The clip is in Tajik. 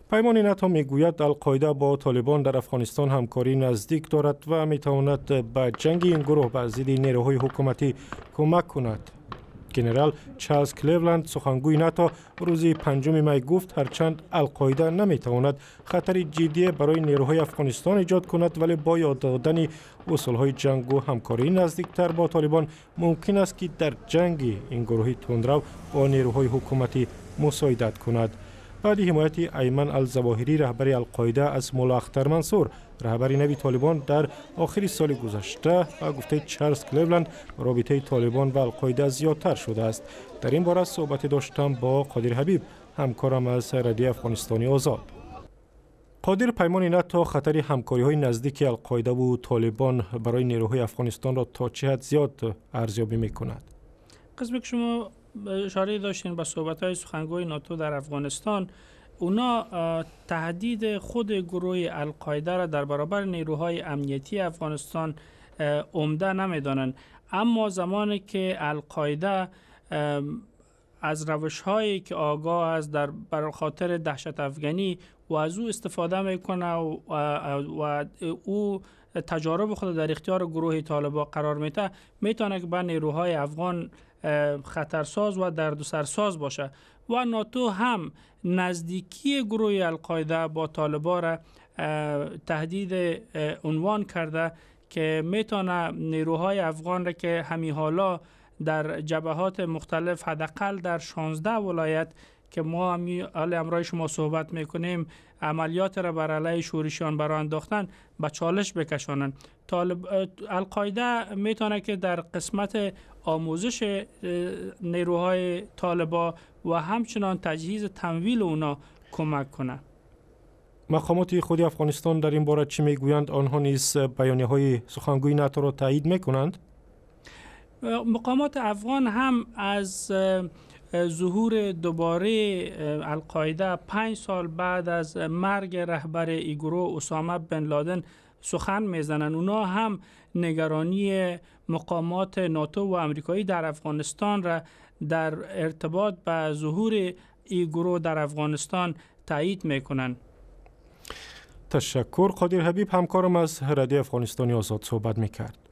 Паймони НАТО мегӯяд, Алқоида бо Толибон дар Афғонистон ҳамкорӣ наздик дорад ва метавонад ба ҷанги ин гурӯҳ бар зидди нерӯҳои ҳукуматӣ кӯмак кунад. Генерал Чарлз Клевланд, сухангӯи НАТО, рӯзи 5 май гуфт, ҳарчанд Алқоида наметавонад хатари ҷиддие барои нерӯҳои Афғонистон эҷод кунад, вале бо ёд додани усулҳои ҷангу ҳамкории наздиктар бо Толибон мумкин аст, ки дар ҷанги ин гурӯҳи тундрав бо нерӯҳои ҳукуматӣ мусоидат кунад. Баъди ҳимояти Айман Алзавоҳирӣ, раҳбари Алқоида, аз Мулло Ахтар Мансур, раҳбари нави Толибон, дар охири соли гузашта, ба гуфтаи Чарлз Клевланд, робитаи Толибон ва Алқоида зиёдтар шудааст. Дар ин бора суҳбате доштам бо Қодир Ҳабиб, ҳамкорам аз Радиои Афғонистони Озод. Қодир, паймони НАТО хатари ҳамкориҳои наздики Алқоидаву Толибон барои нерӯҳои афғонистонро то чӣ ҳад зиёд арзёбӣ мекунад? قسمی که شما اشاره داشتین به صحبت های سخنگوی ناتو در افغانستان، اونا تهدید خود گروه القاعده را در برابر نیروهای امنیتی افغانستان عمده نمیدانند، اما زمانی که القاعده از روش هایی که آگاه است در بر خاطر دهشت افگنی و از او استفاده میکنه و او تجارب خود در اختیار گروه طالبا قرار میده، میتونه که به نیروهای افغان خطرساز و دردسرساز باشه و ناتو هم نزدیکی گروه القاعده با طالبا را تهدید عنوان کرده که میتونه نیروهای افغان را که همی حالا در جبهات مختلف، حداقل در 16 ولایت که ما همی امرای شما صحبت میکنیم، عملیات را بر علیه شورشیان براه انداختن، به چالش بکشانند. طالب القاعده میتونه که در قسمت آموزش نیروهای طالبا و همچنان تجهیز تمویل اونا کمک کنه. مقامات خودی افغانستان در این باره چی میگویند؟ آنها نیز بیانیه های سخنگوی ناتو را تایید میکنند؟ مقامات افغان هم از ظهور دوباره القاعده 5 سال بعد از مرگ رهبر ای گروه، اسامه بن لادن، سخن میزنن. اونا هم نگرانی مقامات ناتو و امریکایی در افغانستان را در ارتباط به ظهور ای گروه در افغانستان تایید میکنن. تشکر. قادر حبیب، همکارم از رادیو افغانستانی آزاد صحبت میکرد.